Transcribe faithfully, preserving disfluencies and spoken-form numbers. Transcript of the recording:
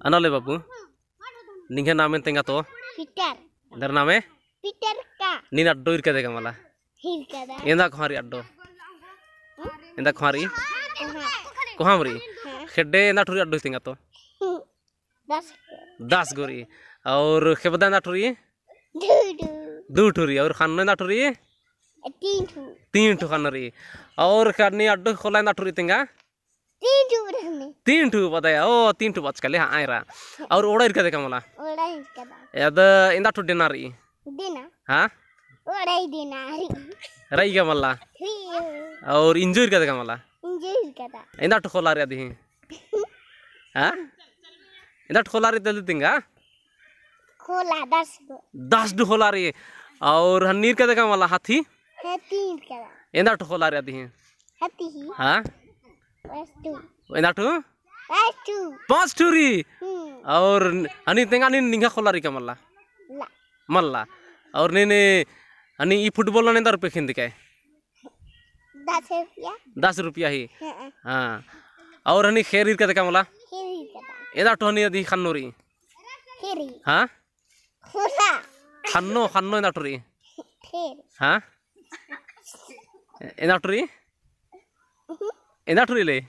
अना ले बाबू, निंग्है नामे तेंगा तो? पीटर। एन्देर नामे? पीटर का। नीन अड्डो ईरकदय का मला? ईरकदा। एन्दा कोहाँ रई अड्डो? हम्म? एन्दा कोहाँ रई? कोहाँ। कोहाँ रई? हाँ। खेड्डे एन्दा ठो रई अड्डो तेंगा तो? हम्म। दस गो। दस गो रई। और खेबदा एन्दा ठो रई? दू ठो। दू ठो रई। और ख़न्नो एन्दा ठो रई? तीन ठो। तीन ठो ख़न्नो रई। और ख़न्नी अड्डो खोला एन्दा ठो रई तेंगा? तीन ठो रहने। तीन ठो बताया, ओ, तीन ठो बचका ले, हाँ, आयरा। और ओड़ा ईरकदय का मला? ओड़ा ईरकदा। एदा, एन्दा ठो डेना रई? डेना। हाँ? ओड़ा ही डेना रई। रई का मला? रई। और इंजो ईरकदय का मला? इंजो ईरकदा। एन्दा ठो खोला रई अदी ही? हाँ? एन्दा ठो खोला रई तेल तेंगा? खोला दस गो। दस ठो खोला रई। और ख़न्नी ईरकदय का मला हाथी? हाथी ईरकदा। एन्दा ठो खोला रई अदी ही? हाथी ही। हाँ? पाँच ठो। एन्दा ठो? पाँच ठो। पाँच ठो रई? हम्म। और ख़न्नी तेंगा नीन निंग्है खोला रई का मला? ला। मला। और नीन ख़न्नी ई football नू एन्दा रुपया खेंदकय? दस रुपया। दस रुपया ही? हाँ। हाँ। और ख़न्नी खेर ईरकदय का मला? खेर ईरकदा। एन्दा ठो ख़न्नी अदी ख़न्नो रई? खेर। हाँ? खोला। ख़न्नो, ख़न्नो एन्दा ठो रई? खेर। हाँ? एन्दा ठो रई? एन्दा ठो रई ले?